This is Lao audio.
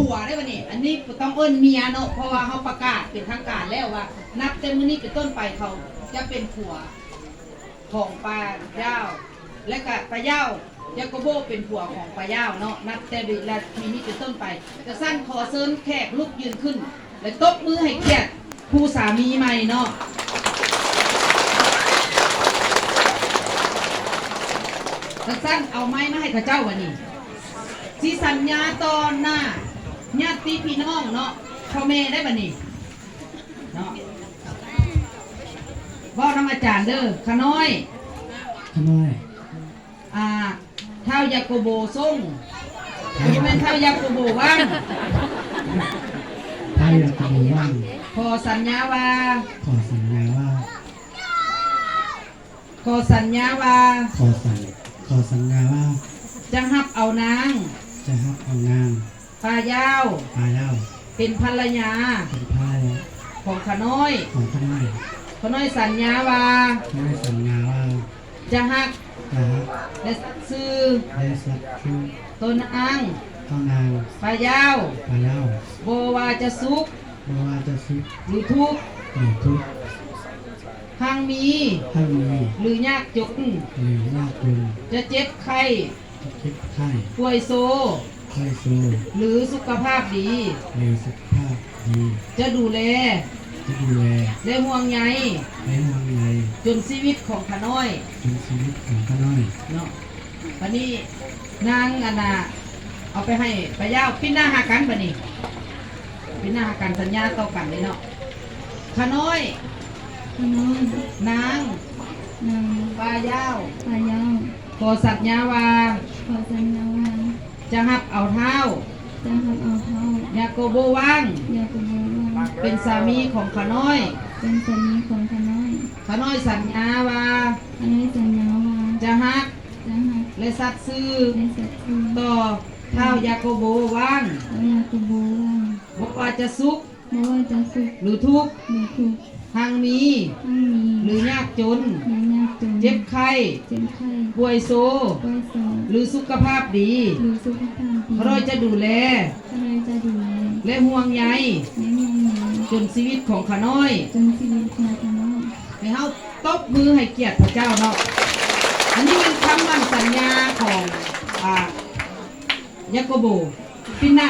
ຜົວໄດ້ບັດນີ້. ອັນນີ້ບໍ່ຕ້ອງເອີ້ນເມຍເນາະ ເພາະວ່າເຮົາປະກາດເປັນທາງການແລ້ວວ່າ ນັບແຕ່ມື້ນີ້ເປັນຕົ້ນໄປ ເຂົາຈະເປັນຜົວຂອງປາຢາວ ແລະກະປາຢາວ ຢາໂກໂບເປັນຜົວຂອງປາຢາວເນາະ ນັບແຕ່ວິນາທີນີ້ເປັນຕົ້ນໄປ. ຈັ່ງຊັ້ນ ຂໍເຊີນແຂກລຸກຢືນຂຶ້ນ ແລະ ຕົບມືໃຫ້ກຽດຄູ່ສາມີໃໝ່ເນາະ. ຈັ່ງຊັ້ນ ເອົາໄມມາໃຫ້ເຂົາເຈົ້າບັດນີ້ ຊິສັນຍາຕໍ່ໜ້າຍາດຕິພີ່ນ້ອງເນາະ ພໍ່ແມ່ໄດ້ບັດນີ້ເນາະ. ເວົ້ານຳອາຈານເດີ ຂະນ້ອຍ ຂະນ້ອຍ ອ່າ ທ້າວຢາໂກໂບຊົງ ບໍ່ແມ່ນ ທ້າວຢາໂກໂບວັງ ທ້າວຢາໂກໂບວັງ ຂໍສັນຍາວ່າ ຂໍສັນຍາວ່າ ຂໍສັນຍາວ່າ ຂໍສັນ ຂໍສັນຍາວ່າ ຈະຮັບເອົານາງ ຈະຮັບເອົານາງ ປາຢາວ ປາຢາວ ເປັນພັນລະຍາ ເປັນພັນລະຍາ ຂອງຂະນ້ອຍ ຂອງຂະນ້ອຍ. ຂະນ້ອຍສັນຍາວ່າ ຂະນ້ອຍສັນຍາວ່າ ຈະຮັກ ຈະຮັກ ແລະສັດຊື່ ແລະສັດຊື່ ຕໍ່ນາງ ຕໍ່ນາງ ປາຢາວ ປາຢາວ ບໍ່ວ່າຈະສຸກ ບໍ່ວ່າຈະສຸກ ຫຼືທຸກ ຫຼືທຸກ ຮັ່ງມີ ຮັ່ງມີ ຫຼືຍາກຈົນ ຫຼືຍາກຈົນ ຈະເຈັບໄຂ້ ເຈັບໄຂ້ ປ່ວຍໂຊ ປ່ວຍໂຊ ຫຼືສຸຂະພາບດີ ຫຼືສຸຂະພາບດີ ຈະດູແລ ຈະດູແລ ແລະຫ່ວງໃຍ ແລະຫ່ວງໃຍ ຈົນຊີວິດຂອງຂະນ້ອຍ ຈົນຊີວິດຂອງຂະນ້ອຍເນາະ. ບັດນີ້ນາງ ອັນນ່າ ເອົາໄປໃຫ້ປາຢາວ ປິ່ນໜ້າຫາກັນບັດນີ້ ປິ່ນໜ້າຫາກັນ ສັນຍາຕໍ່ກັນເລີຍເນາະ. ຂະນ້ອຍ ຂະນ້ອຍ ນາງ ນາງ ປາຢາວ ປາຢາວ ຂໍສັນຍາວ່າ ຂໍສັນຍາວ່າ ຈະຮັບເອົາທ້າວ ຈະຮັບເອົາທ້າວ ຢາໂກໂບວັງ ຢາໂກໂບວັງ ເປັນສາມີຂອງຂະນ້ອຍ ເປັນສາມີຂອງຂະນ້ອຍ. ຂະນ້ອຍສັນຍາວ່າ ຂະນ້ອຍສັນຍາວ່າ ຈະຮັກ ຈະຮັກ ແລະສັດຊື່ ແລະສັດຊື່ ຕໍ່ທ້າວຢາໂກໂບວັງ ຕໍ່ຢາໂກໂບວັງ ບໍ່ວ່າຈະສຸກ ບໍ່ວ່າຈະສຸກ ຫຼືທຸກ ຫຼືທຸກ ຮັ່ງມີ ຮັ່ງມີ ຫຼືຍາກຈົນ ຫຼືຍາກຈົນ ເຈັບໄຂ້ ເຈັບໄຂ້ ປ່ວຍໂຊ ປ່ວຍໂຊ ຫຼືສຸຂະພາບດີ ຫຼືສຸຂະພາບດີ ຂ້ານ້ອຍຈະດູແລ ຂ້ານ້ອຍຈະດູແລ ແລະຫ່ວງໃຍ ແລະຫ່ວງໃຍ ຈົນຊີວິດຂອງຂ້ານ້ອຍ ຈົນຊີວິດຂອງຂ້ານ້ອຍ. ໃຫ້ເຮົາຕົບມືໃຫ້ກຽດເຂົາເຈົ້າເນາະ. ອັນນີ້ແມ່ນຄຳໝັ້ນສັນຍາຂອງ ອ່າ ຢາໂກໂບ. ປິ່ນໜ້າ